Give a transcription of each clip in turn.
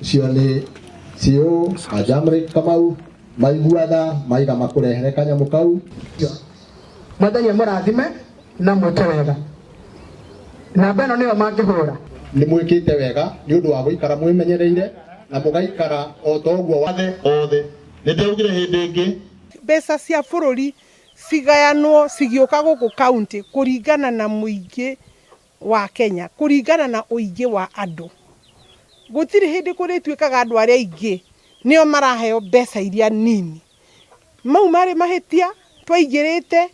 Cio nĩ CEO Ajamri Kamau maiguatha maiga makũrehere kanyamũ kau. Mwathani amũrathime na mwĩke wega. Namba ĩno nĩyo mangĩhũra. Nĩ mwĩkĩte wega nĩ ũndũ wa gũikara mwĩmenyereire na mũgaikara o ta ũguo. Othe othe nĩ ndĩraugire hĩndĩ ĩngĩ. Mbeca cia bũrũri cigayanwo cigĩũka gũkũ kaunti kũringana na mũingĩ wa Kenya, kũringana na ũingĩ wa andũ. Gũtirĩ hĩndĩ kũrĩtuĩkaga andũ arĩa aingĩ nĩo maraheo mbeca iria nini. Mau marĩ mahĩtia twaingĩrĩte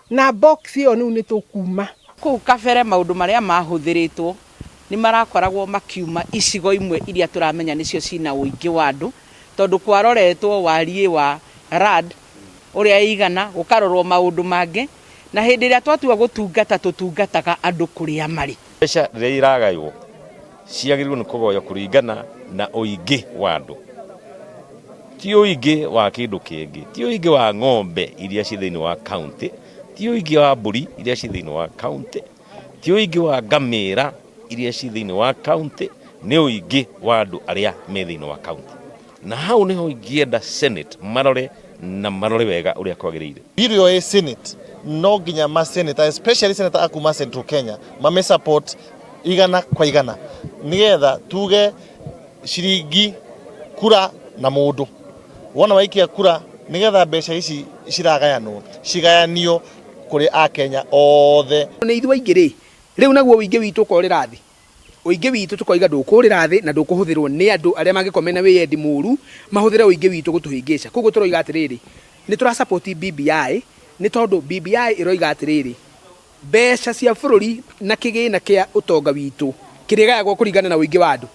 na box ĩyo rĩu nĩ tũkuma. Kũu kabere maũndũ marĩa mahũthĩrĩtwo nĩ marakoragwo makiuma icigo imwe iria tũramenya nĩcio cina ũingĩ wa andũ, tondũ kwaroretwo wariĩ wa RAD ũrĩa ĩigana, gũkarorwo maũndũ mangĩ, na hĩndĩ ĩrĩa twatua gũtungata tũtungataga andũ kũrĩa marĩ. Mbeca rĩrĩa iragaywo ciagĩrĩirwo nĩ kũgaywo kũringana na ũingĩ wa andũ, ti ũingĩ wa kĩndũ kĩngĩ, ti ũingĩ wa ng'ombe iria ciĩ thĩinĩ wa kaunti, ti ũingĩ wa mbũri iria ciĩ thĩinĩ wa kaunti, ti ũingĩ wa ngamĩra iria ciĩ thĩinĩ wa kaunti, nĩ ũingĩ wa andũ arĩa me thĩinĩ wa kaunti. Na hau nĩho ingĩenda Senate marore na marore wega ũrĩa kwagĩrĩire. Bill ĩyo ĩ Senate no nginya ma senator, especially senator a kuma Central Kenya, mame support 100%, nigetha tuge ciringi kura na mundu wona waikia kura, nigetha mbeca ici ciragayanwo cigayanio kuri akenya othe. Nĩ ithuĩ aingĩ rĩ, rĩu naguo ũingĩ witũ ũkorĩra thĩ, ũingĩ witũ tũkoiga ndũkũrĩra thĩ na ndũkũhũthĩrwo nĩ andũ arĩa mangĩkorwo mena wĩyendi mũru mahũthĩre ũingĩ witũ gũtũhĩngĩca. Koguo tũroiga atĩrĩrĩ, nĩ tũra support BBI, nĩ tondũ BBI ĩroiga atĩrĩrĩ, mbeca cia bũrũri na kĩgĩna kĩa ũtonga witũ kĩrĩgayagwo kũringana na ũingĩ wa andũ.